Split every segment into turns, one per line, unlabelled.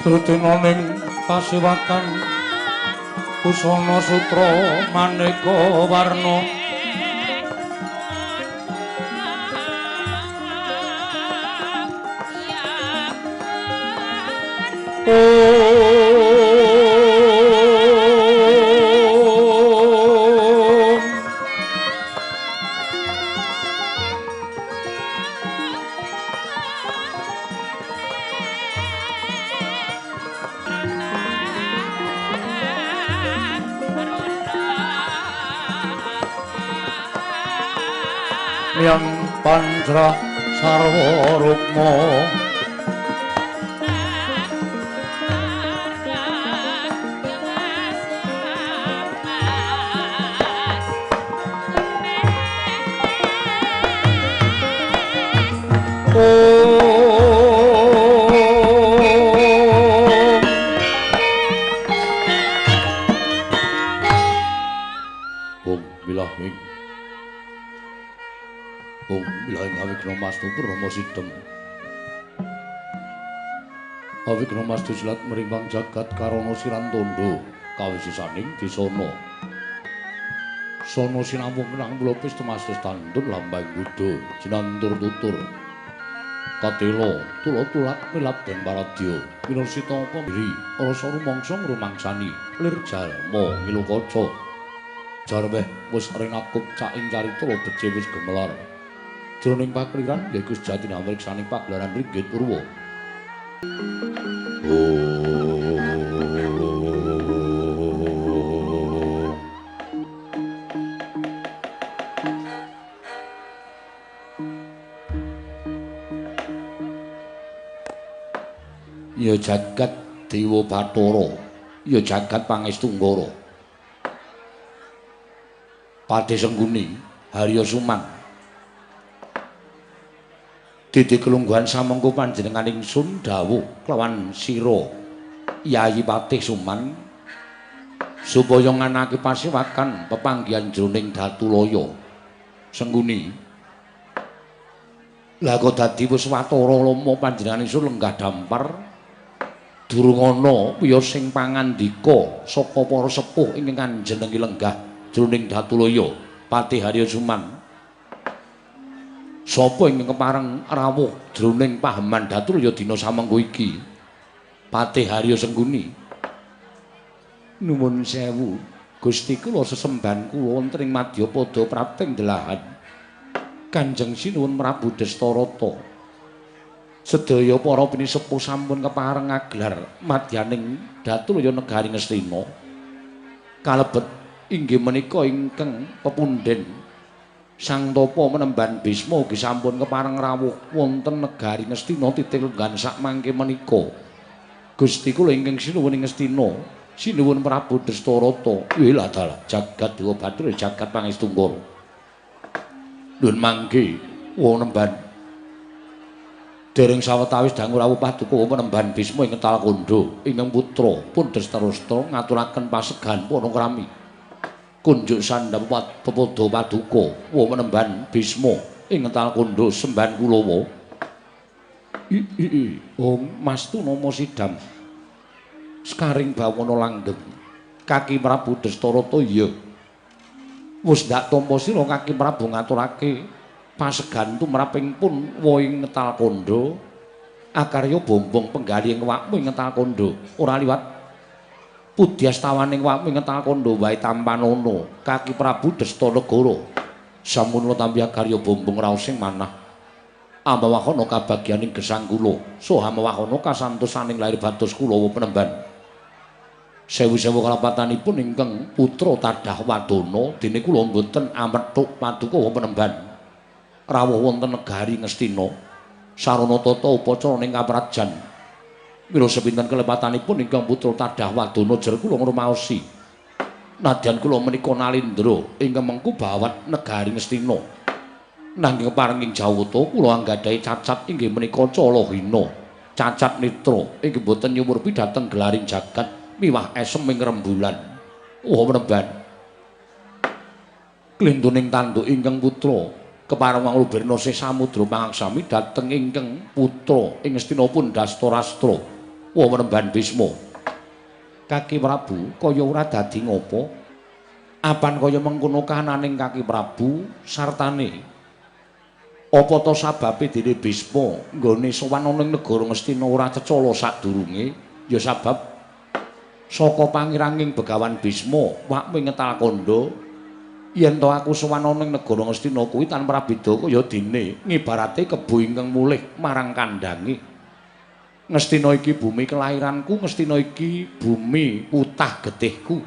Trutina ning pasiwakan busana sutra maneka warna. Yang panjra sarwa rukma Om bilahing Om bilahing awigna mastu purama sidem. Awigna mastu silat mrimbang jagat karana sirantondo kawisisaning disana. Sono sinamung nang mlopis temastus tandun lambang buddha jinantur tutur. Katela tula-tulak milap den paradya winursita pembiri rasa rumangsa ngrumangsani lir jalma ngilu kaca. Jarweh wis rinakup caing carita becik wis gemelar. Jroning pakliran yaiku sejatine amriksaning pagelaran ringgit purwa. Ya jagat Dewa Bathara, ya jagat Pangestu Nggara. Patih Sengguni Harya Suman. Didi kelungguhan samengko panjenengan ingsun dawuh kelawan sira Yayi Patih Suman supaya nganake pasiwakan pepanggihan jroning Datulaya. Sengguni, lha kok dadi wis watara lama panjenengan ingsun lenggah dampar durung ana wiyos sing pangandika saka para sepuh ingkang njenengi lenggah jroning Datulaya. Patih Harya Suman, sapa ingkang kepareng rawuh jroning paheman Datulaya dina samengko iki? Patih Harya Sengguni, nuwun sewu Gusti, kula sesembahan kula wonten ing madyapada prapting delahan Kanjeng Sinuwun Prabu Destarata. Sedaya para pinisepuh sampun kepareng ngagelar madyaning Datulaya negari Ngastina. Kalebet inggih menika ingkang pepundhen Sang Tapa Menemban Bisma ugi sampun kepareng rawuh wonten negari Ngastina titih lenggan sakmangke menika. Gusti kula ingkang sinuwun ing Ngastina, sinuwun Prabu Destarata. Wih dalah jagat Dewa Bathara jagat Pangestu Nggara. Nuwun mangke wong nemban. Dereng sawetawis dangu rawuh paduka Penemban Bisma ing Talakandha ingkang putra pun Destarasta ngaturaken pasegan panakrami. Kunjuk sandhap pepadha paduka wa Penemban Bisma ing Talakandha sembahan kulawa. Om Mastu nama sidam sekaring bawana langgeng Kaki Prabu Destarata. Iya wis ndak tampa sira Kaki Prabu ngaturake pasegan tumraping pun wa ing Talakandha akarya bombong penggali ing awakmu ing Talakandha ora liwat pudyastawaning awakmu ing Talakandha wae tampanana Kaki Prabu Destanegara. Sampun tampi akarya bombong raos sing manah ambawahana kabagyaning gesang kula saha mawahana kasantosaning lahir batos kula wa penemban. Sewu-sewu kalapatanipun ingkang putra tadah wadana dene kula mboten amethuk paduka wa penemban rawuh wonten negari Ngastina sarana tata upacara ning kaprajan. Mila sepinten kelepatanipun ingkang putra tadah wadana jer kula ngrumaosi nadyan kula menika nalindra ingkang mengku bawat negari Ngastina. Nanging keparenging jawata kula anggadhahi cacat inggih menika calahina, cacat netra inggih boten nyumurpi dhateng gelaring jagat miwah esem ing rembulan. Oh penemban, klintuning tanduk ingkang putra kepareng wangluberna sih samudra pangaksami dhateng ingkang putra ing Ngastina pun Dastarastra. Wa menemban Bisma. Kaki Prabu kaya ora dadi ngopo? Apan kaya mengkono kahananing Kaki Prabu sartane? Apa ta sababe dene Bisma nggone sowan ana ing negara Ngastina ora cecala sadurunge? Ya sabab saka pangiranging Begawan Bisma wakmu ngetal kandha yen to aku sowan ana ing negara Ngastina kuwi tanpa prabeda kaya dene ngibarate kebo ingkang mulih marang kandhange. Ngastina iki bumi kelahiranku, Ngastina iki bumi putah getihku.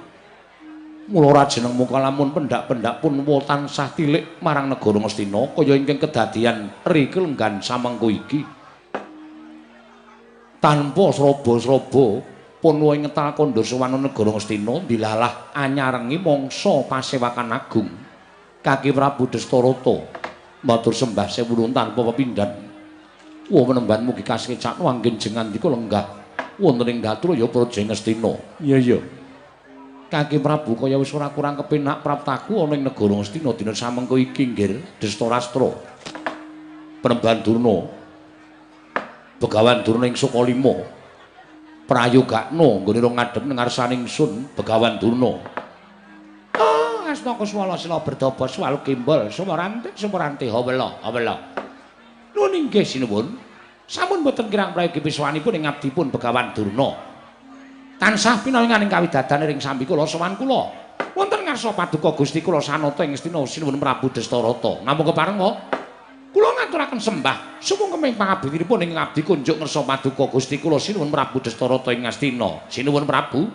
Mula ora jeneng muka lamun pendak-pendak pun wa tansah tilik marang negara Ngastina kaya ingkang kedadian ri kelenggan samengko iki. Tanpa sraba-sraba pun wa ngetal kandha sowan negara Ngastina dilalah anyarengi mangsa pasewakan agung. Kaki Prabu Destarata matur sembah sewu nuwun tanpa pepindhan. Wa menemban mugi kasekecakno anggen jengandika lenggah wonten ing Datraya Praja Ngastina. Iya iya. Kaki Prabu kaya wis ora kurang kepenak praptaku ana ing negara Ngastina dina samengko iki nggir Destarastra. Penemban Durna. Begawan Durna ing Sukalima. Prayogakno nggone ngadhep ning ngarsane ingsun Begawan Durna. Oh, asna kuswala sila berdaba swalu kimbol sumorante sumorante hawela hawela. Nuwun inggih sinuwun. Sampun boten kirang prayogi piswanipun ing abdipun Begawan Durna. Tansah pinaringan ing kawidadan ring sambi kula sowan kula. Wonten ngarsa paduka Gusti kula sanata ing Ngastina sinuwun Prabu Destarata. Namung keparenga kula ngaturaken sembah sumangga pangabektinipun ing abdi kunjuk ngarsa paduka Gusti kula sinuwun Prabu Destarata ing Ngastina. Sinuwun Prabu.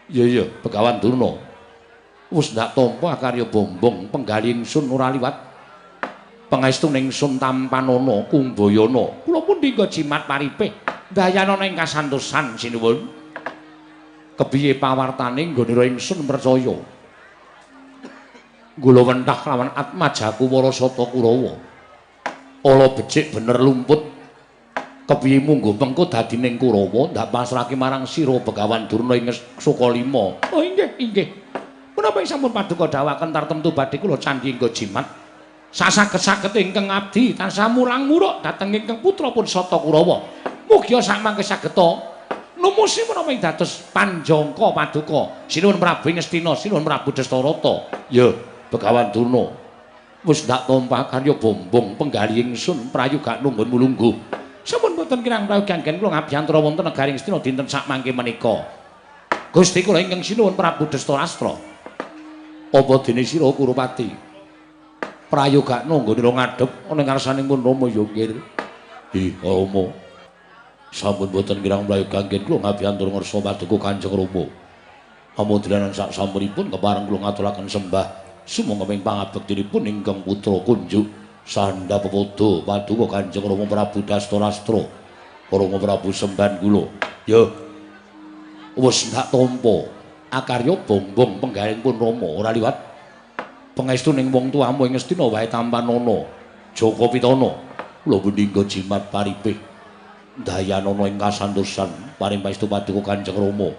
Iya iya, Begawan Durna. Wis ndak tampa akarya bombong penggali ingsun ora liwat. Pangestu ningsun tampanana kumbayana. Kula pundi nggo jimat paripih dayanana ing kasantosan sinuwun. Kepiye pawartane nggonira ingsun percaya. Gula wentah lawan Atmajaku Warasata Kurawa. Ala becik bener lumput. Kepiye mungguh mengko dadi ning Kurawa ndak pasrahke marang sira Begawan Durna ing Sukalima. Oh inggih inggih. Menapa sampun paduka dawuhaken tartemtu badhe kula candhi nggo jimat. Sasaged-saged ingkang abdi tansah murang-muruk dhateng ingkang putra pun Sata Kurawa. Mugia samangke sageta numusi menapa ing dados panjangka paduka. Sinuwun Prabu Ngastina, sinuwun Prabu Destarata. Ya, Begawan Durna. Wis ndak tampa karya bombong penggali ingsun prayogakno nggon mulungguh. Sampun boten kirang prayogi anggen kula ngabiyantara wonten negari Ngastina dinten sakmangke menika. Gusti kula ingkang sinuwun Prabu Destarastra. Apa dene sira Kurupati? Prayogakno nggone ngadhep ana ing ngarsaning pun Rama ya nggir. Ih, Rama. Sampun boten kirang prayoga anggen kula ngabiyantur ngarsa paduka Kanjeng Rama. Amudiranan sak sampunipun kepareng kula ngaturaken sembah sumangga ing pangabektinipun ingkang putra kunjuk sandha pepodo paduka Kanjeng Rama Prabu Dastarastra. Rama Prabu sembahan kula. Ya. Wis ndak tampa akarya bongbong penggaring pun Rama ora liwat. Pangestu ning wong tuamu ing Ngastina wae tampanana Jaka Pitana. Kula pundi jimat paripih dayanana ing kasantosan paring pangestu paduka Kanjeng Rama.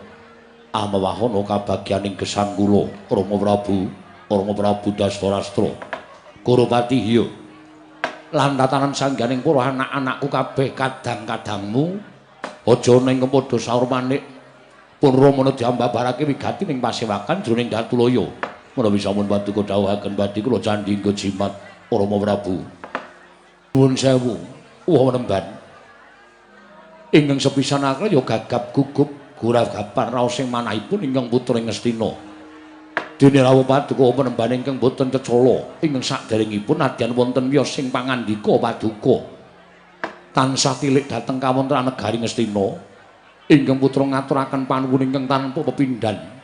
Amawahana kabagyaning gesang kula Rama Prabu, Rama Prabu Dastarastra. Kurupati hiya. Lan tatanan sangganing para anak-anakku kabeh kadang-kadangmu aja ning padha saur manik. Pun Rama diambabarake wigati ning pasewakan jroning Datulaya. Menawi sampun paduka dawuhaken badhe kula candhi nggo jimat Rama Prabu. Nuwun sewu, wah menemban. Ingkang sepisan ya gagap gugup guragapan raos ing manahipun ingkang putra Ngastina. Dene rawuh paduka penemban ingkang boten cecala ingkang saderengipun nadyan wonten wiyos sing pangandika paduka. Tansah tilik dhateng kawontenan negari Ngastina. Ingkang putra ngaturaken panuwun ingkang tanpa pepindhan.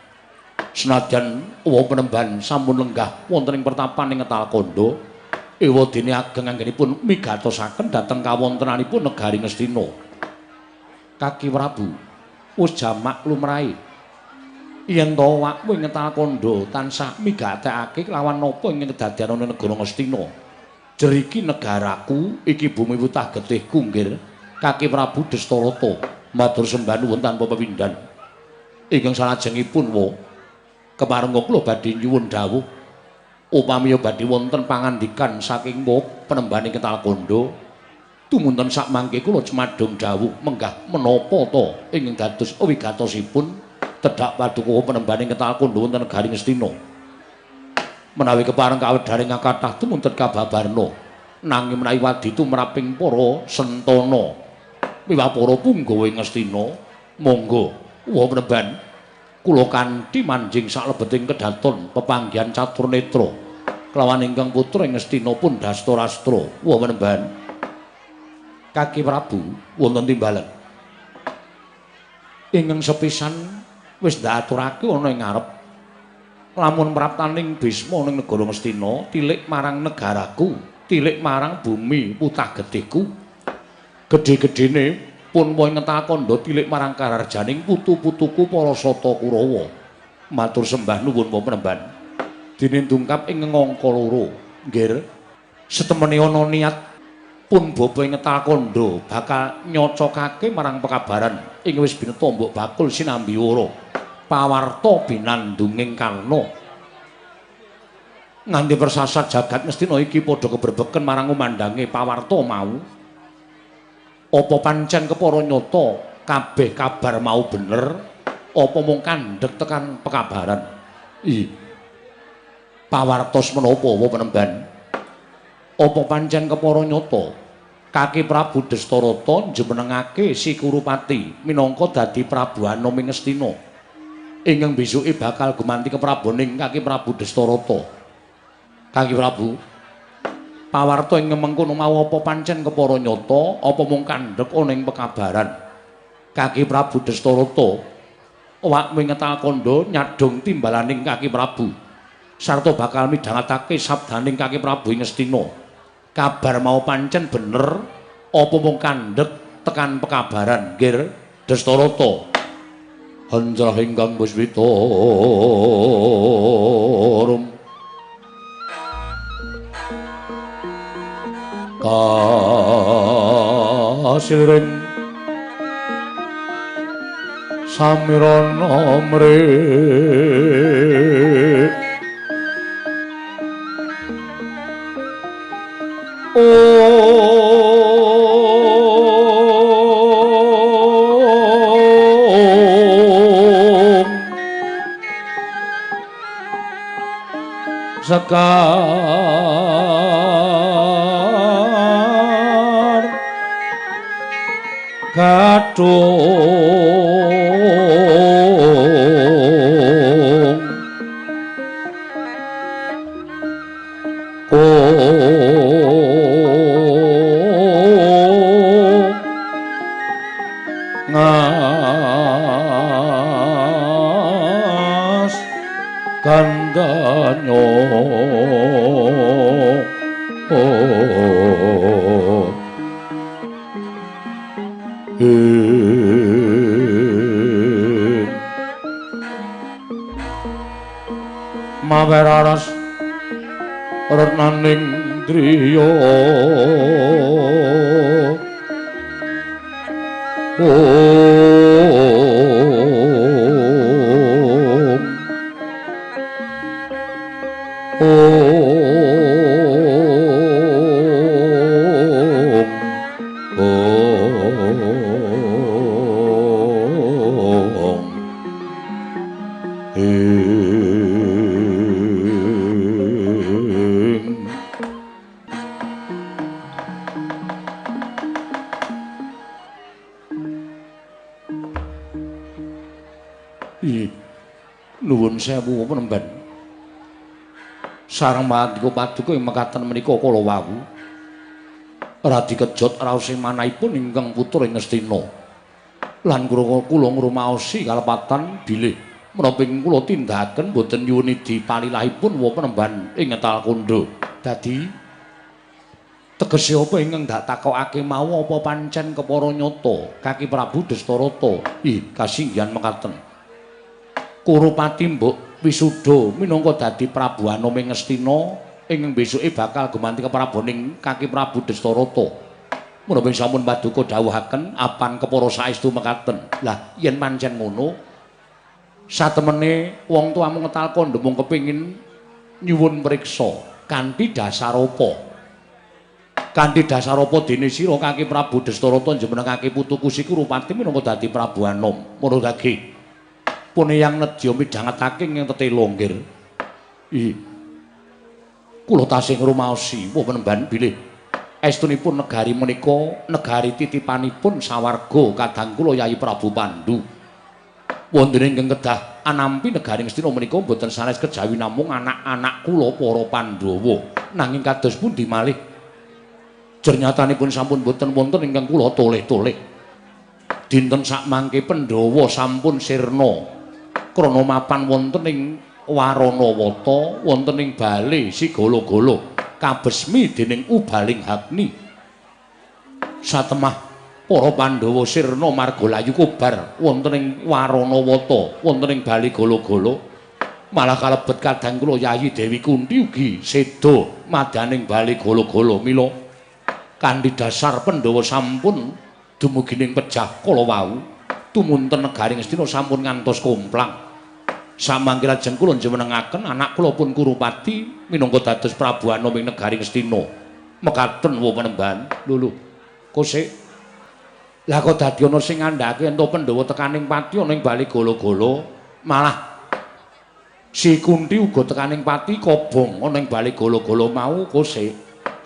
Senadyan wa penemban sampun lenggah wonten ing pertapan ing Ngetal Kandha, ewa dene ageng anggenipun migatosaken dhateng kawontenanipun negari Ngastina. Kaki Prabu wis jamak lumrahe yen to awakmu ing Ngetal Kandha tansah migatekake lawan napa ing kedadian ana negara Ngastina. Jeriki negaraku iki bumi wutah getihku nggir. Kaki Prabu Destarata matur sembah nuwun tanpa pepindhan. Ingkang salajengipun wa keparenga kula badhe nyuwun dawuh upami badhe wonten pangandikan saking wa penemban ing Ngetal Kandha Tumunten sakmangke kula cemadung dawuh menggah menapa to ingkang dados wigatosipun tedhak paduka penembaning Ketal Kandha wonten negari Ngastina. Menawi kepareng kawedharing kathah tumunten kababarna, nanging menawi wadi tumraping para sentana miwah para punggawa ing Ngastina, monggo wa penemban kula kanthi manjing saklebeting kedaton pepanggihan Caturnetra kelawan ingkang putra ing Ngastina pun Dastarastra. Wa penemban Kaki Prabu wonten timbalan ingkang sepisan wis ndaturake ana ing ngarep, lamun praptaning Bisma ning negara Ngastina tilik marang negaraku, tilik marang bumi putah getihku, gedhe-gedhene pun wae Ngetal Kandha tilik marang kararjaning putu-putuku para Sata Kurawa. Matur sembah nuwun penemban. Dene dungkap ing angka 2 nggih setemene ana niat pun bapa ing Ngetal Kandha bakal nyocokake marang pekabaran ing wis bineta mbok bakul sinambi wara pawarta binandunging Karna. Nganti persasat jagat Ngastina iki padha kebrebeken marang umandange pawarta mau. Apa pancen kepara nyata kabeh kabar mau bener apa mung kandhek tekan pekabaran? Ih, pawartos menapa wa penemban? Apa pancen kepara nyata Kaki Prabu Dastarata njumenengake Si Kurupati minangka dadi Prabu Anom ing Ngastina ingkang besuke bakal gumanti kepraboning Kaki Prabu Dastarata. Kaki Prabu, pawarta ing mengkono mau apa pancen kepara nyata apa mung kandhek ana ing pekabaran? Kaki Prabu Dastarata wak Ngetal Kandha nyadhong timbalaning Kaki Prabu sarta bakal midhangetake sabdaning Kaki Prabu ing Ngastina. Kabar mau pancen bener apa mung kandhek tekan pekabaran? Nggih Dastarata. Hanjrah ingkang buswita rum kasiring samirana mrik om sekar gadhung ngas kandanyo maweraras renaning driya om om om ing. Nuwun sewu penemban. Sareng mandika paduka ing mekaten menika kala wau radi kejot raose manahipun ingkang putra ing Ngastina. Lan kula ngrumaosi kalepatan bilih menapa ing kula tindakaken boten nyuwun idi palilahipun wa penemban ing Ngetal Kandha. Dadi tegese apa ingkang dak takokake mau apa pancen kepara nyata Kaki Prabu Dastarata? Ih, kasinggihan mekaten. Kurupati mbok wisuda minangka dadi Prabu Anom ing Ngastina ingkang besuke bakal gumanti kepraboning Kaki Prabu Dastarata. Menapa sampun paduka dawuhaken apan kepara saestu mekaten. Lah yen pancen ngono satemene wong tuamu Ngetal Kandha mung kepengin nyuwun priksa kanthi dasar apa? Kanthi dasar apa dene sira Kaki Prabu Destarata njumenengake putuku si Kurupati minangka dadi Prabu Anom? Marudage. Pun eyang nedya midhangetake ing tetela nggir. Ih. Kula tasih ngrumaosi wah penemban bilih estunipun negari menika negari titipanipun sawarga kadang kula Yayi Prabu Pandu. Wonten ingkang kedah anampi negari Ngastina menika mboten sanes kejawi namung anak-anak kula para Pandhawa. Nanging kados pundi malih jernyatanipun sampun mboten wonten ingkang kula toleh-toleh. Dinten sakmangke Pandhawa sampun sirna krana mapan wonten ing Waranawata, wonten ing bale Sigala-gala kabesmi dening ubaling Agni. Satemah para Pandhawa sirna marga layu kobar wonten ing Waranawata, wonten ing bale Gala-gala, malah kalebet kadang kula Yayi Dewi Kunti ugi seda madaning bale Gala-gala. Mila kanthi dasar Pandhawa sampun dumugi ning pejah kala wau, tumunten negari Ngastina sampun ngantos komplang. Samangke lajeng kula njumenengaken anak kula pun Kurupati minangka dados Prabu Anom ing negari Ngastina. Mekaten wa penemban. Lho lho, kosek. Lah kok dadi ana sing ngandhake ento Pandhawa tekaning pati ana ing bali Gala-gala, malah si Kunti uga tekaning pati kobong ana ing bali Gala-gala mau kosek.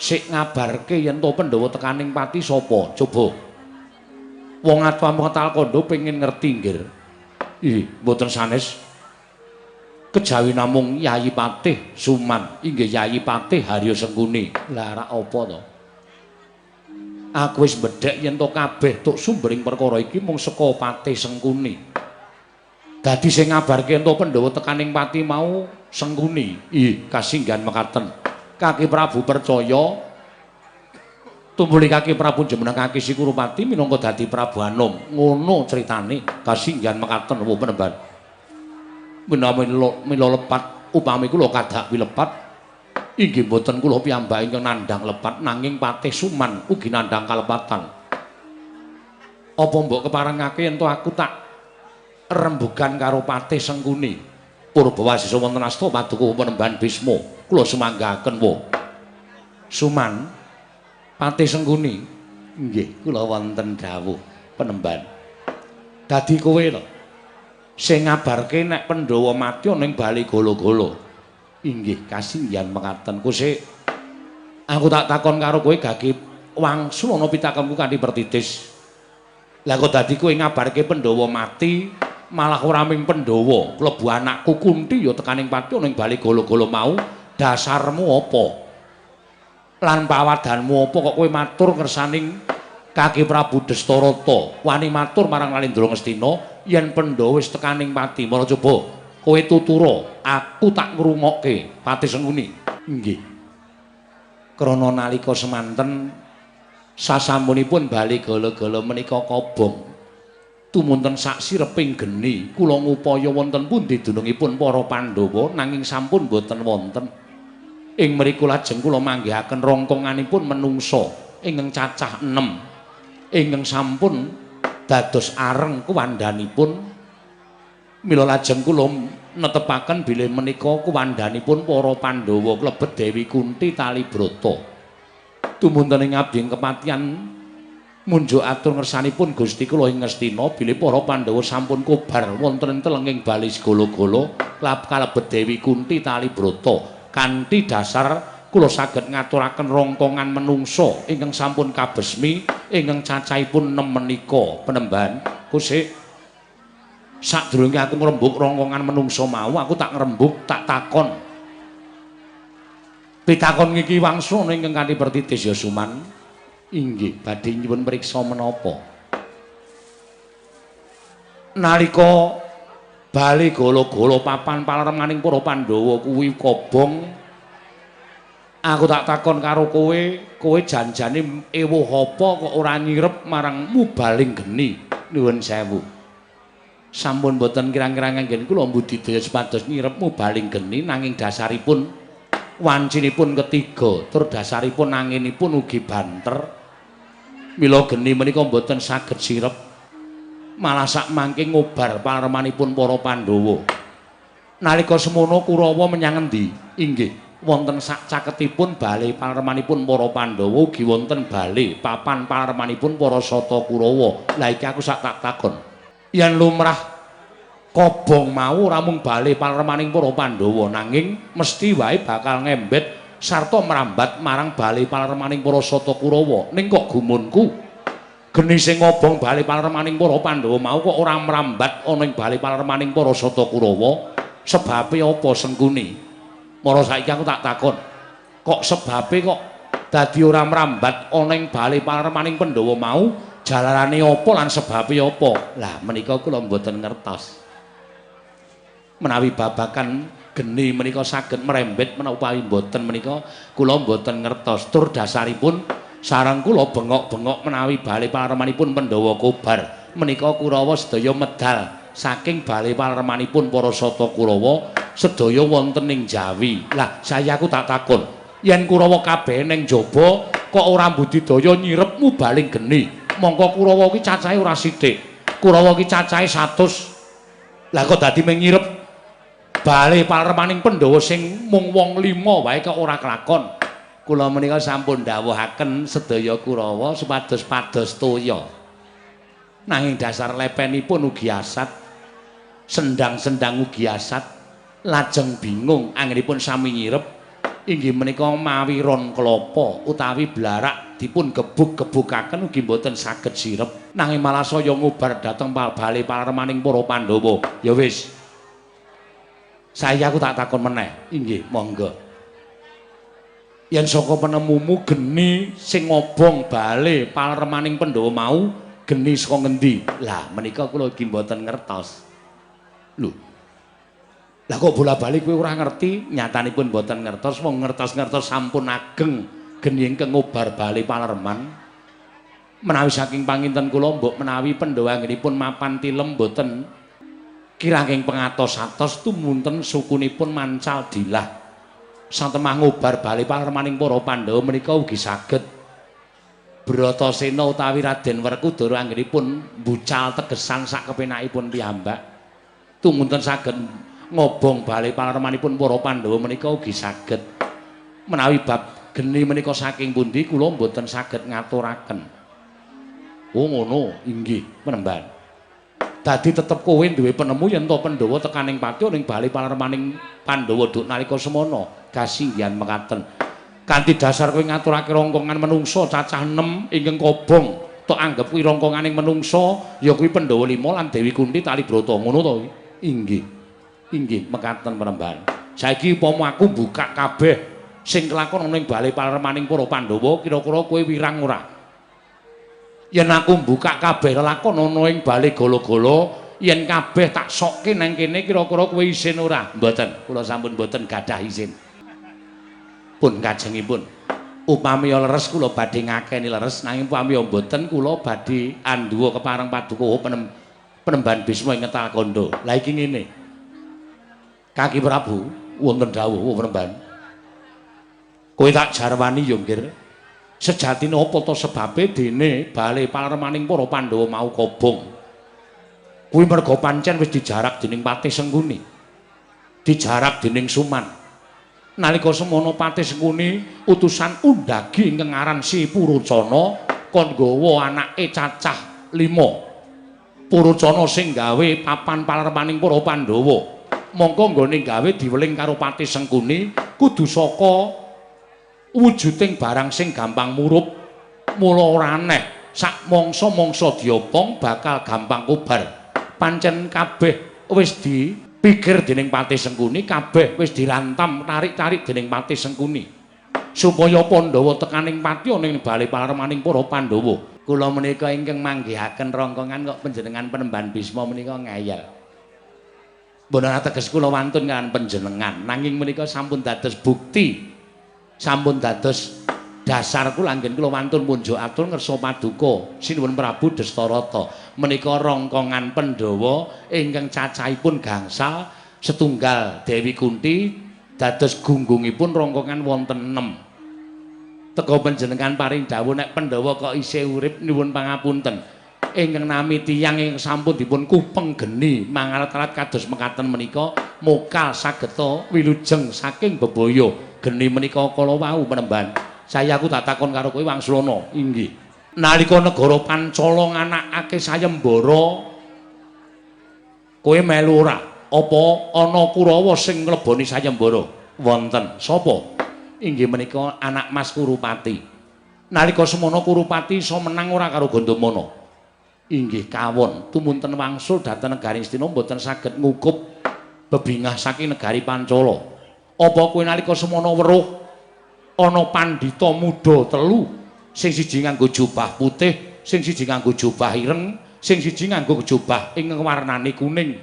Sik ngabarke yen to Pandhawa tekaning pati sapa? Coba. Wong atuh metal kandha pengin ngerti nggir. Ih, mboten sanes. Kejawi namung Yayi Patih Suman, inggih Yayi Patih Harya Sengkuni. Lah rak apa to? Aku wis mbedhek yen to kabeh tuk sumbering perkara iki mung saka Patih Sengkuni. Dadi sing ngabarke yen to Pandhawa tekaning pati mau Sengkuni. Ih, kasinggihan mekaten. Kaki Prabu percaya tumbuli Kaki Prabu njumenengake si Kurupati minangka dadi Prabu Anom. Ngono critane. Kasinggihan mekaten wa penemban. Menawi mila lepat upami kula kadak wilepat inggih mboten kula piyambak ingkang nandhang lepat, nanging Patih Suman ugi nandhang kalepatan. Apa mbok keparengake yen to aku tak rembugan karo Patih Sengkuni? Purbawasisa wonten asta paduka penemban Bisma. Kula sumanggaken wa. Suman, Patih Sengkuni, nggih kula wonten dawuh penemban. Dadi kowe lho sing ngabarke nek Pandhawa mati ana ing bali Gala-gala. Inggih kasinggihan mekaten. Kusik, aku tak takon karo kowe gage wangsul ana pitakonku kanthi pertitis. Lah kok dadi kowe ngabarke Pandhawa mati, malah ora ming Pandhawa, klebu anakku Kunti ya tekaning pati ana ing bali Gala-gala mau, dasarmu apa? Lan pawadanmu apa kok kowe matur ngersaning Kaki Prabu Destarata, wani matur marang Lalindra Ngastina yen Pandhawa wis tekaning pati. Mara coba kowe tutura, aku tak ngrungokke. Patih Sengkuni. Nggih. Krana nalika semanten sasampunipun bali Gala-gala menika kobong, tumunten sak sireping geni kula ngupaya wonten pundi dunungipun para Pandhawa, nanging sampun boten wonten. Ing mriku lajeng kula manggihaken rongkonganipun menungsa ingkang cacah 6. Ingkang sampun dados areng kuwandhanipun. Mila lajeng kula netepaken bilih menika kuwandhanipun para Pandhawa klebet Dewi Kunti Talibrata. Tumunten ing abdi ing kepatihan munjuk atur ngersanipun Gusti kula ing Ngastina bilih para Pandhawa sampun kobar wonten ing telenging bali Gala-gala kalebet Dewi Kunti Talibrata. Kanthi dasar kula saged ngaturaken rongkongan menungsa ingkang sampun kabesmi ingkang cacahipun 6 menika penemban. Kusik, sadurunge aku ngrembug rongkongan menungsa mau, aku tak ngrembug tak takon. Pitakon iki wangsul ingkang kanthi pertitis ya Suman. Inggih, badhe nyuwun priksa menapa? Nalika bali Gala-gala papan palermaning para Pandhawa kuwi kobong, aku tak takon karo kowe, kowe janjane ewuh apa kok ora nyirep marang mubaling geni? Nuwun sewu. Sampun boten kirang-kirang anggen kula mbudidaya supados nyirep mubaling geni, nanging dasaripun wancinipun ketiga, tur dasaripun anginipun ugi banter. Mila geni menika mboten saged sirep, malah sak mangke ngobar palermanipun para Pandhawa. Nalika semono Kurawa menyang endi? Inggih. Wonten sak caketipun bale palermanipun para Pandhawa ugi wonten bale papan palermanipun para Sata Kurawa. Lah iki aku sak tak takon. Yen lumrah kobong mau ora mung bale palermaning para Pandhawa nanging mesti wae bakal ngembet sarta merambat marang bale palermaning para Sata Kurawa. Ning kok gumunku geni sing ngobong bale palermaning para Pandhawa mau kok ora merambat ana ing bale palermaning para Sata Kurawa? Sebabe apa Sengkuni? Mara saiki aku tak takon. Kok sebabe kok dadi ora mrambat ana ing bale palermaning Pandhawa mau? Jalarane apa lan sebabe apa? Lah menika kula mboten ngertos. Menawi babakan geni menika saged merembet menapa mboten menika kula mboten ngertos. Tur dasaripun sareng kula bengok-bengok menawi bale palermanipun Pandhawa kobar menika Kurawa sedaya medal saking bale palermanipun para Sata Kurawa sedaya wonten ing Jawi. Lah saya aku tak takon, yen Kurawa kabeh ning jaba kok ora budidaya nyirep mubaling geni? Mongko Kurawa ki cacahe ora sithik. Kurawa ki cacahe 100. Lah kok dadi mung nyirep bale palermaning Pandhawa sing mung wong 5 wae kok ora kelakon. Kula menika sampun dawuhaken sedaya Kurawa supados pados toya. Nanging dasar lepenipun ugi asat, sendang-sendang ugi asat, lajeng bingung anggenipun sami nyirep inggih menika mawi ron klapa utawi blarak dipun gebuk-gebukaken ugi mboten saged sirep. Nanging malah saya ngubar dhateng bale palermaning para Pandhawa. Ya wis, saya aku tak takon meneh. Inggih, monggo. Yen saka penemumu geni sing ngobong bale palermaning Pandhawa mau geni saka ngendi? Lah menika kula ugi mboten ngertos. Lho. Lah kok bola-bali kowe ora ngerti? Nyatanipun mboten ngertos, wong ngertos-ngertos sampun ageng geni ingkang ngobar bale palerman. Menawi saking panginten kula mbok menawi Pandhawa anggenipun mapan tilem mboten kiranging pengatos-atos tumunten sukunipun mancal dilah. Satemah ngobar bale palermaning para Pandhawa menika ugi saged. Bratasena utawi Raden Werkudara anggenipun mbucal tegesan sak kepenakipun piyambak. Tumunten saged ngobong bale palermanipun para Pandhawa menika ugi saged. Menawi bab geni menika saking pundi kula mboten saged ngaturaken. Oh ngono, inggih penemban. Dadi tetep kowe duwe penemu yen to Pandhawa tekaning pati ning bale palermaning Pandhawa duk nalika semana kasinggihan mekaten. Kanthi dasar kowe ngaturake rongkongan menungsa cacah 6 ingkang kobong tok anggep kuwi rongkonganing menungsa ya kuwi Pandhawa 5 lan Dewi Kunti tali brata ngono to? Inggih. Inggih mekaten penemban. Saiki upama aku mbukak kabeh sing kelakon ana ing bale palermaning para Pandhawa kira-kira kowe wirang ora? Yen aku mbukak kabeh lelakon ana ing bale gala-gala yen kabeh tak sokke nang kene kira-kira kowe isin ora? Mboten, kula sampun mboten gadah isin. Pun kajengipun upami leres kula badhe ngakeni leres, nanging upami mboten kula badhe andhuwa kepareng paduka penemban Bisma ing ngetal kandha. Lah iki ngene. Kaki Prabu wonten dawuh penemban. Kowe tak jarwani ya nggir. Sejatine apa to sebabe dene bale palermaning para Pandhawa mau kobong? Kuwi merga pancen wis dijarak dening Patih Sengkuni. Dijarak dening Suman. Nalika semono Patih Sengkuni utusan undagi ingkang aran Si Purocana kon nggawa anake cacah 5. Purocana sing gawe papan palermaning para Pandhawa. Mongko nggone gawe diweling karo Patih Sengkuni kudu saka wujuding barang sing gampang murup. Mula ora aneh sak mangsa-mangsa diopong bakal gampang kobar. Pancen kabeh wis dipikir dening Patih Sengkuni, kabeh wis dirantam tarik-tarik dening Patih Sengkuni supaya Pandhawa tekaning pati ana ing bale palermaning para Pandhawa. Kula menika ingkang manggihaken rongkongan kok panjenengan penemban Bisma menika ngeyel. Mboten ateges kula wantun kaliyan panjenengan, nanging menika sampun dados bukti, sampun dados dasar kula anggen kula wantun munjuk atur ngersa paduka Sinuwun Prabu Destarata. Menika rongkongan Pandhawa ingkang cacahipun gangsal setunggal Dewi Kunti dados gunggungipun rongkongan wonten 6. Teka panjenengan paring dawuh nek Pandhawa kok isih urip nyuwun pangapunten. Ingkang nami tiyang ingkang sampun dipun kupeng geni mangalat-alat kados mekaten menika mokal sageta wilujeng saking bebaya Geni menika kala wau penemban. Saya aku tak takon karo kowe Wangsulana. Inggih. Nalika negara Pancala nganakake sayembara, kowe melu ora? Apa ana Kurawa sing ngleboni sayembara? Wonten. Sapa? Inggih menika anak Mas Kurupati. Nalika semono Kurupati iso menang ora karo Gandamana? Inggih kawon. Tumunten wangsul dhateng negari Ngastina mboten saged ngukup bebingah saking negari Pancala. Apa kowe nalika semono weruh ana pandhita muda telu, sing siji nganggo jubah putih, sing siji nganggo jubah ireng, sing siji nganggo jubah ing warnane kuning.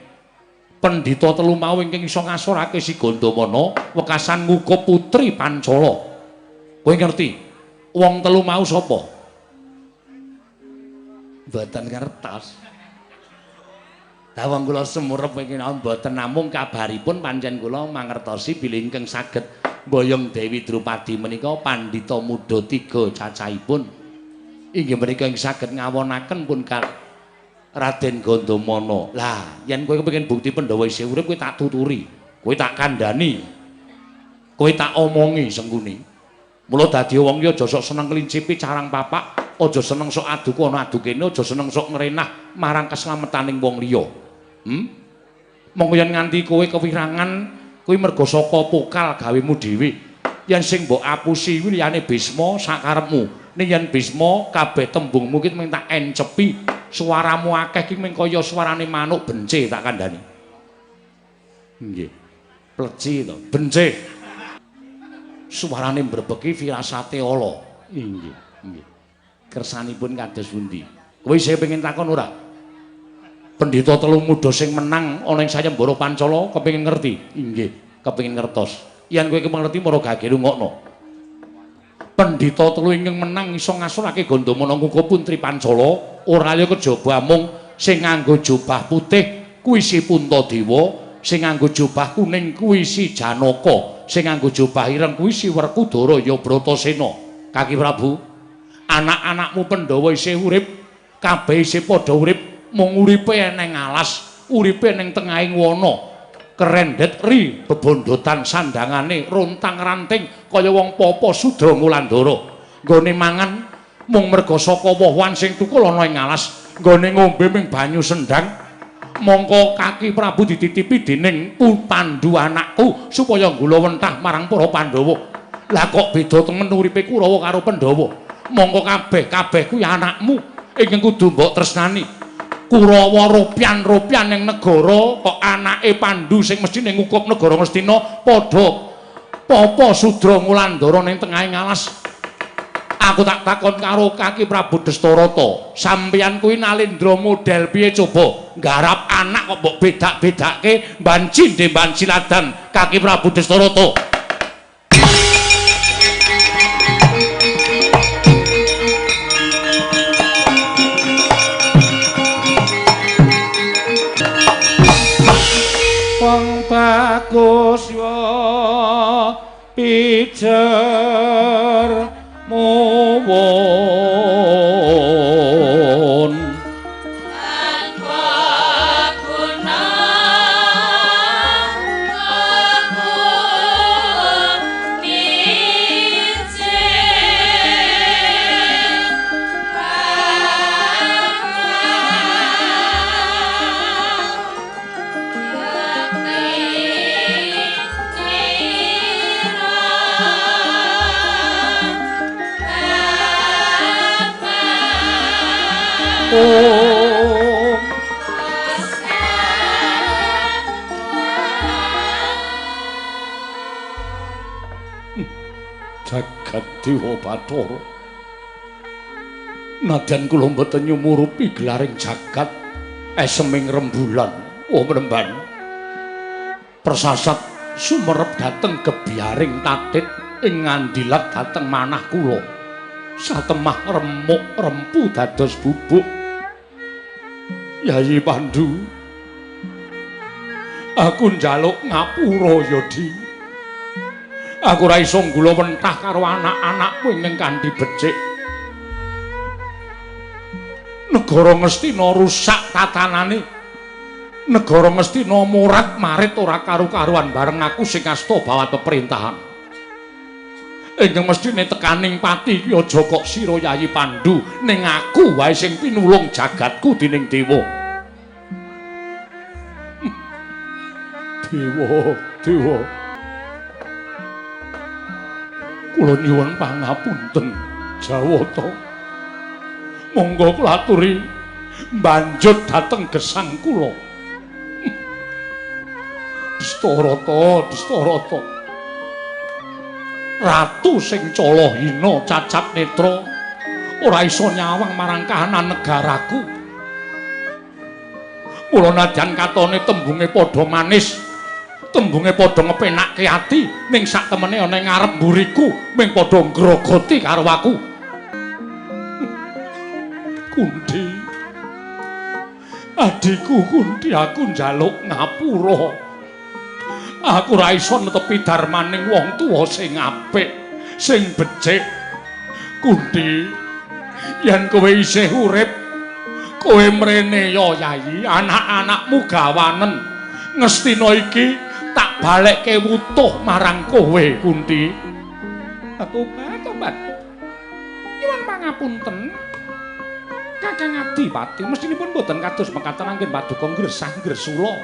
Pendhita telu mau ingkang iso ngasorake si Gandamana wekasan ngukup putri Pancala. Kowe ngerti wong telu mau sapa? Mboten ngertos. Lah wong kula semurep iki mboten namung kabaripun pancen kula mangertosi bilih ingkang saged mboyong Dewi Drupadi menika pandhita muda tiga cacahipun. Inggih menika ing saged ngawonaken pun Raden Gandamana. Lah, yen kowe kepengin bukti Pandhawa isih urip kowe tak tuturi, kowe tak kandhani, kowe tak omongi Sengkuni. Mula dadi wong iki aja sok seneng klincipi carang papak, aja seneng sok adu kono adu kene, aja seneng sok ngrenah marang keselametaning wong liya. Monggo yen nganti kowe kewirangan kuwi merga saka pokal gawemu dhewe. Yen sing mbok apusi kuwi liyane Bisma sakarepmu. Ning yen Bisma kabeh tembungmu ki mung tak encepi, suaramu akeh ki mung kaya suarane manuk bence tak kandhani. Nggih. Pleci to, bence. Suarane mbrebeki firasate ala. Inggih, nggih. Kersanipun kados pundi? Kowe isih pengin takon ora? Pendhita telu muda sing menang ana ing sayembara Pancala kepengin ngerti? Inggih, kepengin ngertos. Yen kowe kepengin ngerti mara gage rungokno. Pendhita telu ingkang menang iso ngasorake Gandamana ngukup putri Pancala, ora liya kejaba mung sing nganggo jubah putih kuwi si Puntadewa, sing nganggo jubah kuning kuwi si Janaka, sing nganggo jubah ireng kuwi si Werkudara ya Bratasena. Kaki Prabu, anak-anakmu Pandhawa isih urip, kabeh isih padha urip, mung uripe neng alas, uripe neng tengahing wana. Kerendet ri bebondotan sandangane rontang-ranting kaya wong papa sudra ngulandara. Nggone mangan mung merga saka woh-wohan sing tukul ana ing alas, nggone ngombe ming banyu sendang. Mongko Kaki Prabu dititipi dening Pandu anakku supaya nggulawentah marang para Pandhawa. Lah kok beda temen uripe Kurawa karo Pandhawa? Mongko kabeh-kabeh kuwi anakmu ingkang kudu mbok tresnani. Kurawa ropyan-ropyan ning negara kok anake Pandu sing mesthine ngukup negara Ngastina padha papa sudra ngulandara ning tengahing alas. Aku tak takon karo Kaki Prabu Destarata, sampeyan kuwi nalendra model piye coba? Nggarap anak kok mbok bedak-bedake banci ndemban siladan Kaki Prabu Destarata. Wong bagus yo pijer muwun
tanpa guna
Jagat Dewa Bathara. Nadyan kula mboten nyumurupi gelaring jagat eseming rembulan wemremban. Persasat sumerep dhateng gebyaring tatit ing ngandilat dhateng manah kula. Satemah remuk rempu dados bubuk. Yayi Pandu, aku njaluk ngapura ya, Di. Aku ora iso nggulawentah karo anak-anakmu ingkang kanthi becik. Negara Ngastina rusak tatanane. Negara Ngastina morat-marit ora karu-karuan bareng aku sing asta bawat pemerintahan. Ingkang mestine tekaning pati iki aja kok sira Yayi Pandu, ning aku wae sing pinulung jagatku dening dewa. Dewa, dewa. Kula nyuwun pangapunten Jawata. Monggo kula aturi mbanjut dhateng gesang kula. Dastarata, Dastarata. Ratu sing calahina cacat netra ora iso nyawang marang kahanan negaraku. Mula nadyan katone tembunge padha manis, tembunge padha ngepenakke ati, ning sak temene ana ing ngarep mburiku ming padha ngrogoti karo aku. Kunti, adhiku Kunti, aku njaluk ngapura. Aku ora iso netepi darmaning wong tuwa sing apik, sing becik. Kunti, yen kowe isih urip, kowe mrene ya Yayi, anak-anakmu gawanen. Ngestina iki tak balekke wutuh marang kowe, Kunti. Tobat, tobat. Nyuwun pangapunten. Kakang Adipati mestinipun boten kados mekaten anggen paduka ngresah ngresula.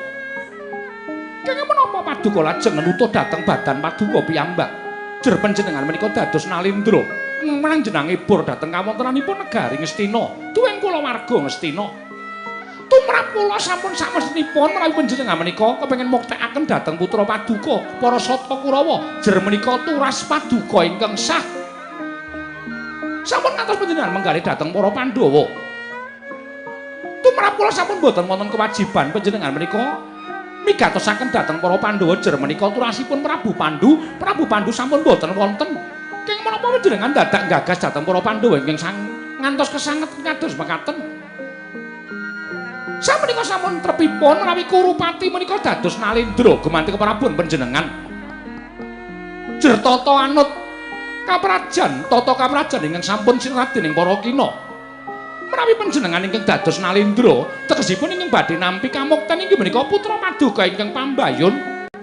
Kenging menapa paduka lajeng nutuh dhateng badan paduka piyambak. Jer panjenengan menika dados nalindra manjenengipun dhateng kawontenanipun negari Ngastina, tuwin kulawarga Ngastina. Tumrap kula sampun samestinipun menawi panjenengan menika kepengin muktekaken dhateng putra paduka para Sata Kurawa, jer menika turas paduka ingkang sah. Sampun ngantos panjenengan menggalih dhateng para Pandhawa. Tumrap kula sampun boten wonten kewajiban panjenengan menika migatosaken dhateng para Pandhawa, jer menika turasipun Prabu Pandu. Prabu Pandu sampun boten wonten. Kenging menapa panjenengan dadak nggagas dhateng para Pandhawa ingkang sang ngantos kesanget kados mekaten. Samenika sampun trepipun menawi Kurupati menika dados nalindra gumanti keprabon panjenengan. Jer tata anut kaprajan, tata kaprajan ingkang sampun sinrat dening para kina. Menawi panjenengan ingkang dados nalindra, tegesipun ingkang badhe nampi kamukten inggih menika putra paduka ingkang pambayun,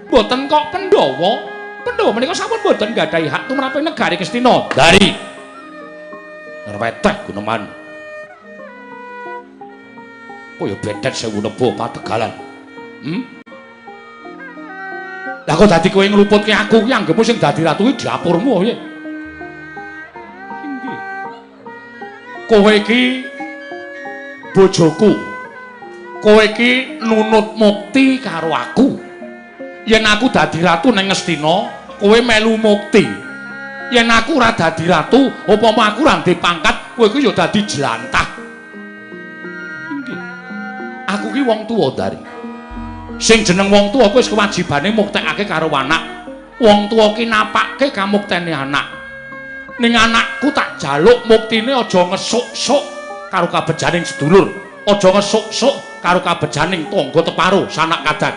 boten kok Pandhawa. Pandhawa menika sampun boten nggadahi hak tumrap negari Ngastina. Dari ngrweteh guneman. Kaya bedet sewu neba pategalan. Lah kok dadi kowe ngluputke aku ki anggepmu sing dadi ratu ki dapurmu piye? Inggih. Kowe iki bojoku. Kowe iki nunut mukti karo aku. Yen aku dadi ratu ning Ngastina, kowe melu mukti. Yen aku ora dadi ratu, upama aku ora ndek pangkat, kowe kuwi ya dadi jlantah. Inggih. Aku ki wong tuwa, Dari. Sing jeneng wong tuwa kuwi wis kewajibane muktekake karo anak. Wong tuwa ki napake kamuktene anak. Ning anakku tak jaluk muktine aja ngesuk-suk karo kabejaning sedulur, aja ngesuk-suk karo kabejaning tangga teparo sanak kadan.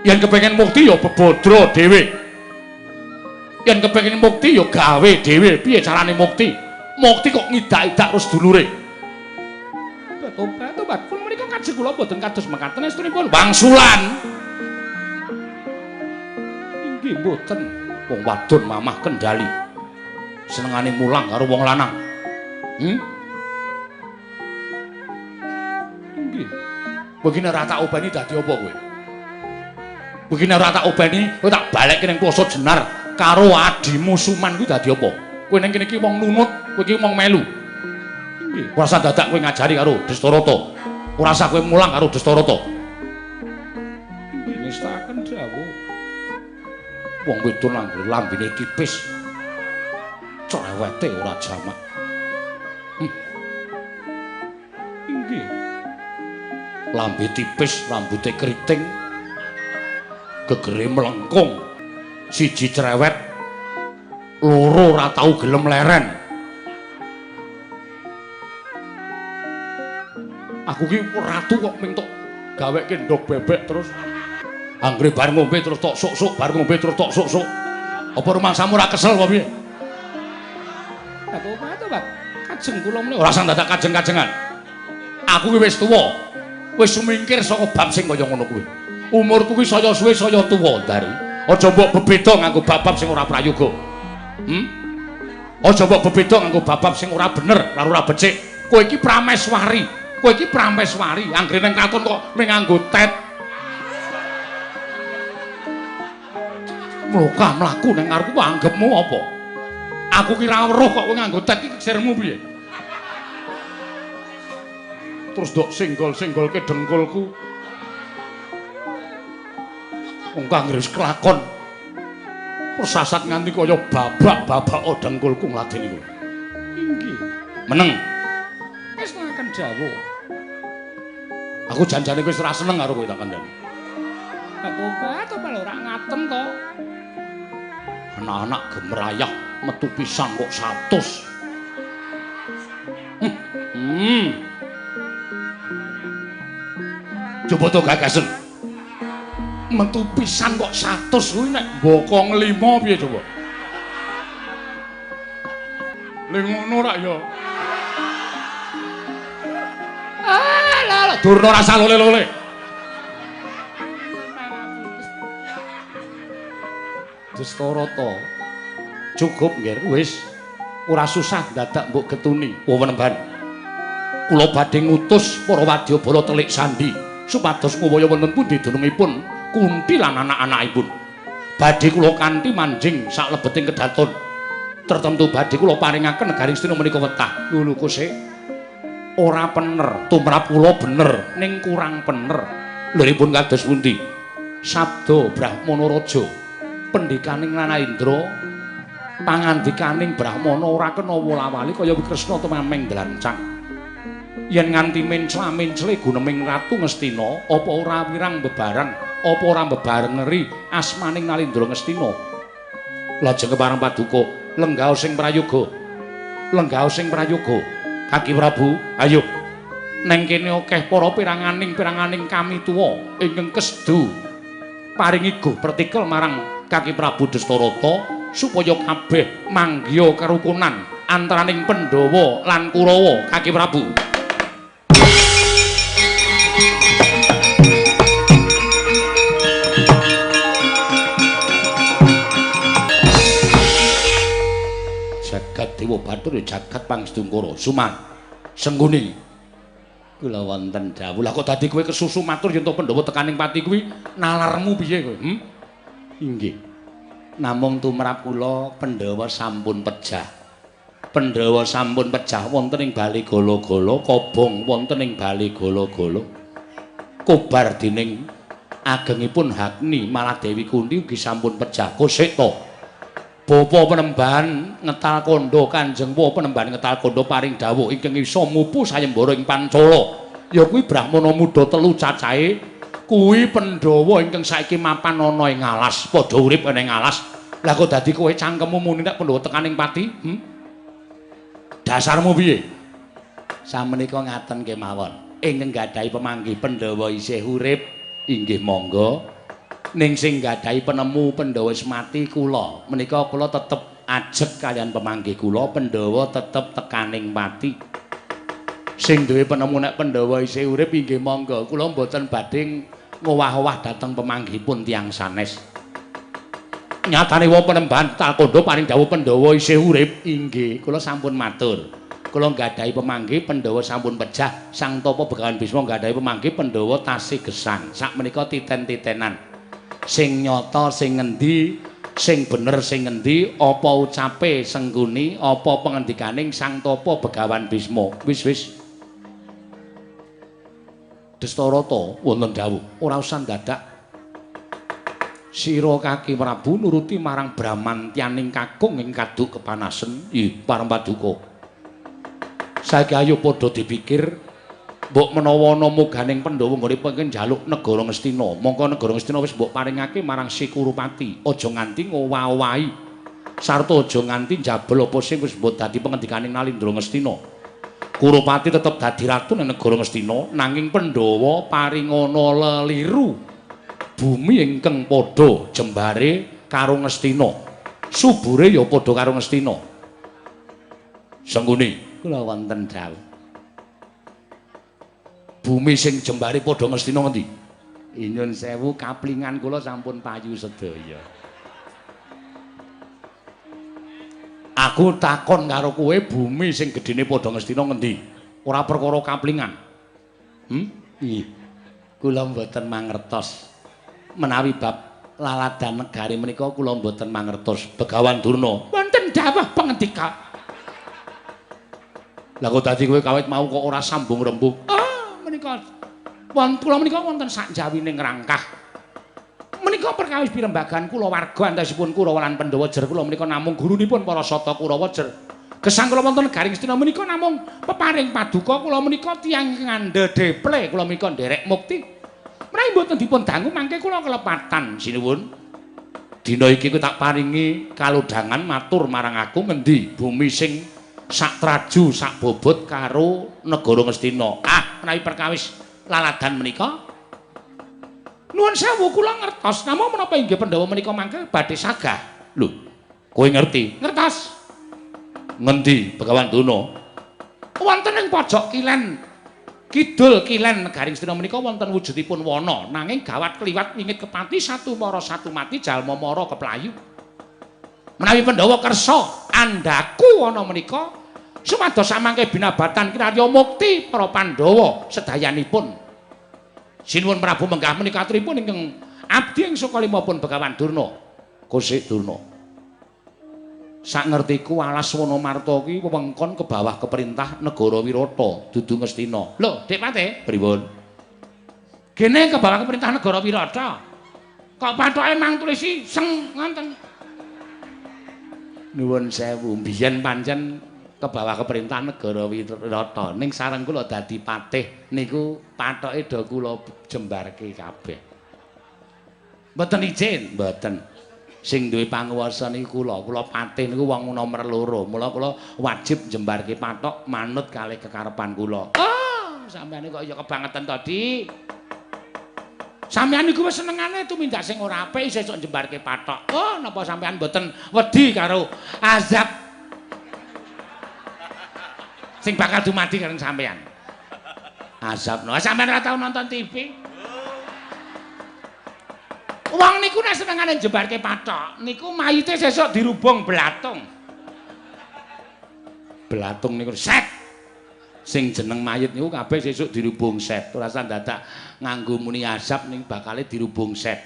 Yen kepengin mukti ya bebodro dhewe. Yen kepengin mukti ya gawe dhewe. Piye carane mukti? Mukti kok ngidak-idak terus sedulure. Tobat, tobat. Kula menika kajeng kula boten kados mekaten estunipun wangsulan. Inggih mboten. Wong wadon mamah kendali. Senengane mulang karo wong lanang. Inggih. Begini ora tak obeni dadi apa kowe? Begini ora tak obeni, kowe tak balekke ning Ploso Jenar karo adimu Suman kuwi dadi apa? Kowe ning kene iki wong nunut, kowe iki wong melu. Inggih. Ora usah dadak kowe ngajari karo Dastarata. Ora usah kowe mulang karo Dastarata. Inggih, ngestaken dawuh. Wong wedon anggere lambene tipis. Cerewete ora jamak. Inggih. Lambe tipis, rambute keriting, gegere mlengkung. Siji cerewet, loro ora tau gelem leren. Aku ki ratu kok ming tok gaweke ndog bebek terus. Anggere bar ngombe terus tok sok-sok, bar ngombe terus tok sok-sok. Apa rumangsamu ora kesel apa piye? Tobat, tobat. Kajeng kula menika ora usah dadak kajeng-kajengan. Aku ki wis tuwa. Wis sumingkir saka bab sing kaya ngono kuwi. Umurku kuwi saya suwe saya tuwa, Dari. Aja mbok bebeda nganggo bab-bab sing ora prayoga. Aja mbok bebeda nganggo babab sing ora bener karo ora becik. Kowe iki prameswari. Kowe iki prameswari. Anggere nang kraton kok mung nganggo tet. Mloka mlaku nang ngarepku anggepmu apa? Aku ki ra weruh kok kowe nganggo tet iki kesirmu piye? Terus dok senggol-senggolke dengkulku. Wong kang wis kelakon. Persasat nganti kaya babak-babak dengkulku ngladeni kowe. Inggih. Meneng. Wis ngaken dawuh. Aku janjane kowe wis ora seneng karo kowe tak kandhani. Aku bae to ora ngaten to. Anak-anak gemrayah metu pisan kok 100. Coba to gagasen. Metu pisan kok 100 kuwi nek bokong 5 piye coba? Lha ngono rak ya. Ah lah durna rasa lole-lole. Destarata cukup nggih wis ora susah dadak mbok getuni. Oh penemban. Kula badhe ngutus para wadyabala telik sandi supados ngupaya wonten pundi dunungipun Kunti lan anak-anakipun. Badhe kula kanthi manjing saklebeting kedaton. Tertentu badhe kula paringaken negari Ngastina menika wetah. Lho kose ora pener, tumrap kula bener ning kurang pener. Lha pun kados pundi? Sabda Brahmana Raja pendhikaning Nanaindra pangandikaning Brahmana ora kena wola-wali kaya Kresna tumameng dlancang. Yen nganti mencla-mencle guneming Ratu Ngastina apa ora wirang bebareng, apa ora bebarengeri asmaning Nalindra Ngastina. Lajeng kepareng paduka lenggah sing prayoga. Lenggah sing prayoga. Kaki Prabu, ayo. Neng kene akeh para piranganing-piranganing kami tuwa ingkang kesdu paringi guh pertikel marang Kaki Prabu Destarata supaya kabeh manggiya kerukunan antaraning Pandhawa lan Kurawa. Kaki Prabu. Jagat Dewa Bathara jagat Pangstungkara Suman Sengguni kula wonten dawuh. Lah kok dadi kowe kesusu matur yen to Pandhawa tekaning pati kuwi nalarmu piye kowe? Inggih. Namung tumrap kula Pandhawa sampun pejah. Pandhawa sampun pejah wonten ing bali gala-gala, kobong wonten ing bali gala-gala. Kobar dening agengipun Hagni Maladewi Kunti ugi sampun pejah. Kosek to. Bapa penembahan ngetal kandha Kanjeng Wa penembahan ngetal kandha paring dawuh ingkang isa mupu sayembara ing Pancala. Ya kuwi Brahmana muda telu cacahe kuwi Pandhawa ingkang saiki mapan ana ing alas, padha urip ana ing alas. Lah kok dadi kowe cangkemmu muni nek Pandhawa tekaning pati? Dasarmu piye? Samenika ngaten kemawon. Ingkang gadahi pemanggih Pandhawa isih urip inggih monggo. Ning sing gadahi penemu Pandhawa wis mati kula. Menika kula tetep ajeg kaliyan pemanggih kula, Pandhawa tetep tekaning pati. Sing duwe penemu nek Pandhawa isih urip inggih monggo. Kula mboten badhe ngowah-owah dhateng pemanggihipun tiyang sanes. Nyatane wong penembahan talkandha paring dawuh Pandhawa isih urip inggih kula sampun matur. Kula nggadahi pemanggih Pandhawa sampun pejah, Sang Tapa Begawan Bisma nggadahi pemanggih Pandhawa tasih gesang. Sakmenika titen-titenan. Sing nyata sing ngendi, sing bener sing ngendi, apa ucape Sengguni, apa pengendikaning Sang Tapa Begawan Bisma. Wis wis. Destarata wonten dawuh, ora usah dadak sira Kaki Prabu nuruti marang Bramantyaning kakung ing kaduk kepanasen. Ih, pareng paduka. Saiki ayo padha dipikir, mbok menawa ana muganing Pandhawa nggone pengen njaluk negara Ngastina, mongko negara Ngastina wis mbok paringake marang Si Kurupati. Aja nganti ngowahi sarta aja nganti njabel apa sing wis mbok dadi pengendikaning Nalindra Ngastina. Kurupati tetep dadi ratu ning negara Ngastina, nanging Pandhawa paringana leliru bumi ingkang padha jembare karo Ngastina. Subure ya padha karo Ngastina. Sengguni kula wonten dawuh. Bumi sing jembare padha Ngastina ngendi? Nyun sewu kaplingan kula sampun payu sedaya. Aku takon karo kowe bumi sing gedene padha Ngastina ngendi? Ora perkara kaplingan. Nggih. Kula mboten mangertos. Menawi bab laladan negari menika kula mboten mangertos. Begawan Durna, wonten dawuh pangendika. Lah kok dadi kowe kawit mau kok ora sambung rembug? Ah, menika wonten kula menika wonten sak jawining rangkah. Menika perkawis pirembagan kula warga antasipun Kurawa lan Pandhawa jer kula menika namung gurunipun para Sata Kurawa jer. Gesang kula wonten negari Ngastina menika namung peparing paduka kula menika tiyang ngandhedeple kula menika nderek mukti. Menawi mboten dipun dangu mangke kula kelepatan sinuwun. Dina iki kowe tak paringi kalodhangan matur marang aku ngendi bumi sing sak traju sak bobot karo negara Ngastina. Ah, menawi perkawis laladan menika nuwun sewu kula ngertos namung menapa inggih Pandhawa menika mangke badhe sagah. Lho, kowe ngerti? Ngertos. Ngendi Begawan Durna? Wonten ing pojok kilen kidul kilen negari Ngastina menika wonten wujudipun wana, nanging gawat kliwat wingit kepati satu mara satu mati jalma mara keplayu. Menawi Pandhawa kersa andhaku wana menika supados samangke binabatan kinarya mukti para Pandhawa sedayanipun. Sinuwun Prabu menggah menika aturipun ingkang abdi ing sukalimapun Begawan Durna. Kosik Durna. Sak ngertiku alas Wanamarta kuwi wewengkon ke bawah keperintah negara Wirata, dudu Ngastina. Lho, Dik Patih, pripun? Gene ke bawah keperintah negara Wirata. Kok pathoke mang tulisi seng ngoten. Nuwun sewu, biyen pancen ke bawah keperintah negara Wirata. Ning sareng kula dadi patih niku pathoke do kula jembarke kabeh. Mboten izin, mboten. Sing duwe panguwasa niku kula, kula patih niku wong nomer 2. Mula kula wajib jembarke pathok manut kalih kekarepan kula. Oh, sampeyan kok ya kebangetan to, Dik. Sampeyan niku wis senengane tumindak sing ora apik sesuk jembarke pathok. Oh, napa sampeyan mboten wedi karo azab sing bakal dumadi karo sampeyan? Azab no. Sampeyan ora tau nonton TV. Wong niku nek senengane jembarke pathok, niku mayite sesuk dirubung blatung. Blatung niku set. Sing jeneng mayit niku kabeh sesuk dirubung set. Ora usah dadak nganggo muni azab ning bakale dirubung set.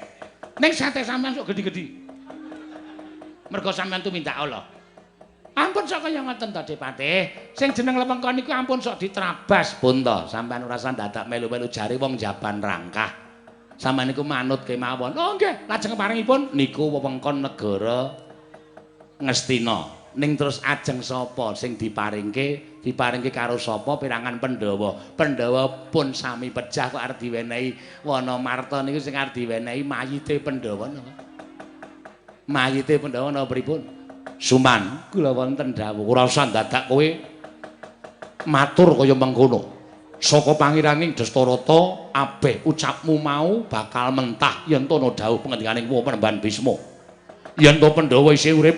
Ning sate sampeyan sok gedhi-gedhi. Mergo sampeyan tumindak Allah. Ampun sok kaya ngoten to, Dik Patih. Sing jeneng lewengkon niku ampun sok diterabas. Pun to, sampeyan ora usah dadak melu-melu jare wong jaban rangkah. Sampeyan niku manut kemawon. Oh nggih, lajeng paringipun niku wewengkon negara Ngastina. Ning terus ajeng sapa sing diparingke? Diparingke karo sapa pirangan Pandhawa. Pandhawa pun sami pejah kok arep diwenehi Wanamarta niku sing arep diwenehi mayite Pandhawa napa? Mayite Pandhawa napa pripun? Suman, kula wonten dawuh, ora usah dadak kowe matur kaya mengkono. Saka pangiraning Dastarata abeh ucapmu mau bakal mentah yen to ana dawuh pangendikaning Panembahan Bisma. Yen to Pandhawa isih urip,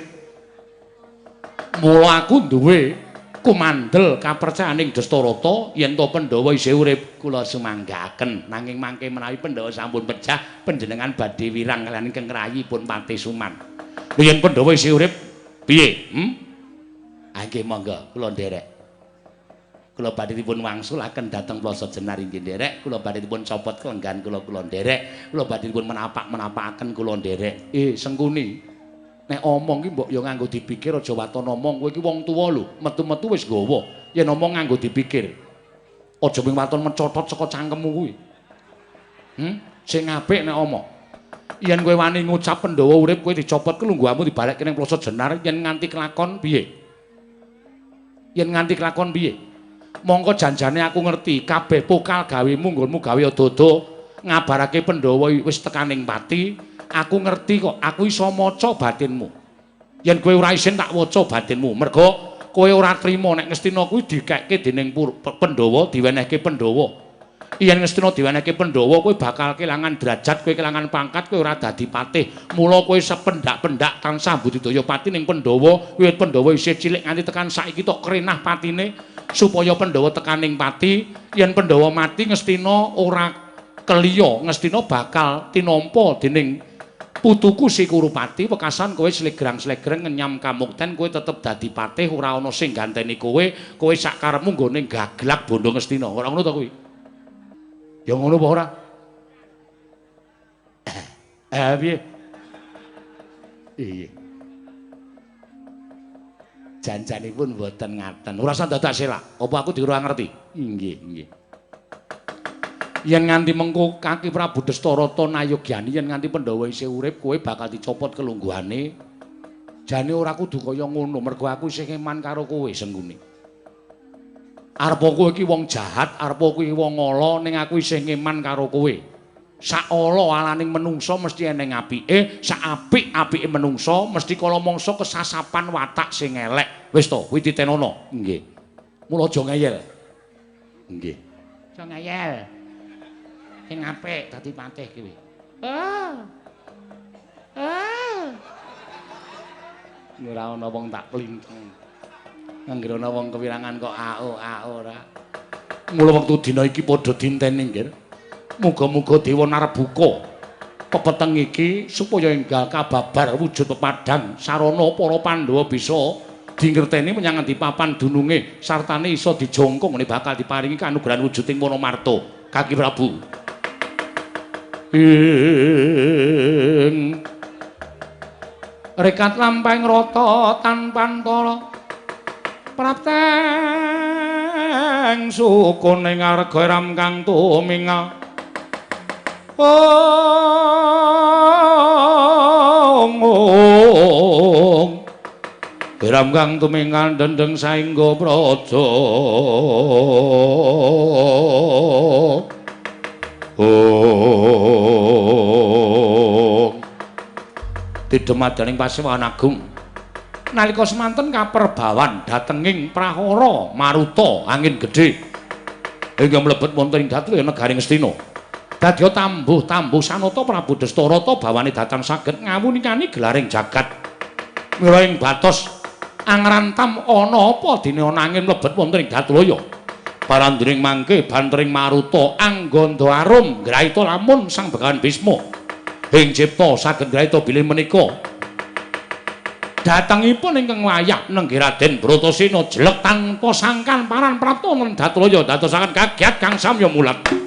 mula aku duwe kumandel kapercayaning Dastarata yen to Pandhawa isih urip kula sumanggaken. Nanging mangke menawi Pandhawa sampun pejah panjenengan badhe wirang kaliyan ingkang rayipun Patih Suman. Yen Pandhawa isih urip piye? Ah nggih monggo kula nderek. Kula badhe dipun wangsulaken dhateng Plaza Jenar inggih nderek, kula badhe dipun copot kelenggan kula kula nderek, kula badhe dipun menapak-menapakaken kula nderek. Sengkuni. Nek omong ki mbok ya nganggo dipikir aja waton omong. Kowe iki wong tuwa lho, metu-metu wis nggawa. Yen omong nganggo dipikir. Aja mung waton mecotot saka cangkemmu kuwi. Sing apik nek omong. Yen kowe wani ngucap Pandhawa urip kowe dicopot kelungguhanmu dibalekke ning Plaza Jenar yen nganti kelakon piye? Yen nganti kelakon piye? Mongko janjane aku ngerti kabeh pokal gawemu nggonmu gawe ado-ado ngabarake Pandhawa wis tekaning pati. Aku ngerti kok, aku iso maca batinmu. Yen kowe ora isin tak waca batinmu. Mergo kowe ora trima nek Ngastina kuwi dikekke dening Pandhawa, diwenehke Pandhawa. Yen Ngastina diwenehke Pandhawa kowe bakal kelangan derajat, kowe kelangan pangkat, kowe ora dadi patih. Mula kowe sependak-pendak tansah budidaya pati ning Pandhawa, wiwit Pandhawa isih cilik nganti tekan saiki tok krenah patine supaya Pandhawa tekaning pati. Yen Pandhawa mati Ngastina ora keliya, Ngastina bakal tinampa dening Putuku si Kurupati wekasan kowe slegrang-slegreng ngenyam kamukten kowe tetep dadi patih ora ana sing ganteni kowe, kowe sak karepmu nggone gaglak bondo Ngastina. Ora ngono to kuwi? Ya ngono apa ora? Piye? Iya. Janjanipun mboten ngaten. Ora usah dadak selak. Apa aku diurang ngerti? Nggih, nggih. Yen nganti mengko kaki Prabu Dastarata nayogyani yen nganti Pandhawa isih urip kowe bakal dicopot kelungguhane. Jane ora kudu kaya ngono mergo aku isih eman karo kowe Sengkuni. Arepa kowe iki wong jahat, arepa kowe iki wong ala ning aku isih ngeman karo kowe. Sak ala-alaning menungsa mesti eneng apike, sak apik-apike menungsa mesti kala mangsa kesasapan watak sing elek. Wis to, kuwi titenono. Nggih. Mula aja ngeyel. Nggih. Aja ngeyel. Sing apik dadi patih kuwi. Ah. Ah. Ora ana wong tak plinteng. Anggere ana wong kewirangan kok ao ao ora. Mula wektu dina iki padha dinteni nggih. Muga-muga Dewa Narbuka pepeteng iki supaya enggal kababar wujud pepadang sarana para Pandhawa bisa dingerteni menyang endi papan dununge sartane iso dijongkong ngene bakal diparingi kanugrahan wujuding Wanamarta. Kaki Prabu. Ing rekat lampahing rata tanpa antara prapteng sukune ngarga ram kang tumingal ong ong ram kang tumingal dendeng saengga praja ong tidemadaning pasewahan agung nalika semanten kaperbawan datenging prahara maruta angin gedhe hingga mlebet wonten ing Datlaya negari Ngastina. Dadya tambuh-tambuh sanata Prabu Dastarata bawane datang saged ngawunikani gelaring jagat. Mila ing batos angrantam ana apa dene ana angin mlebet wonten ing Datlaya. Parandring mangke bantering maruta angganda arum ngraita lamun Sang Begawan Bisma ing cipta saged ngraita bilih menika datengipun ingkang wayah nenggih Raden Bratasena jelek tanpa sangkan paran prapta wonten Datlaya dadosaken kagiat kang samya mulat.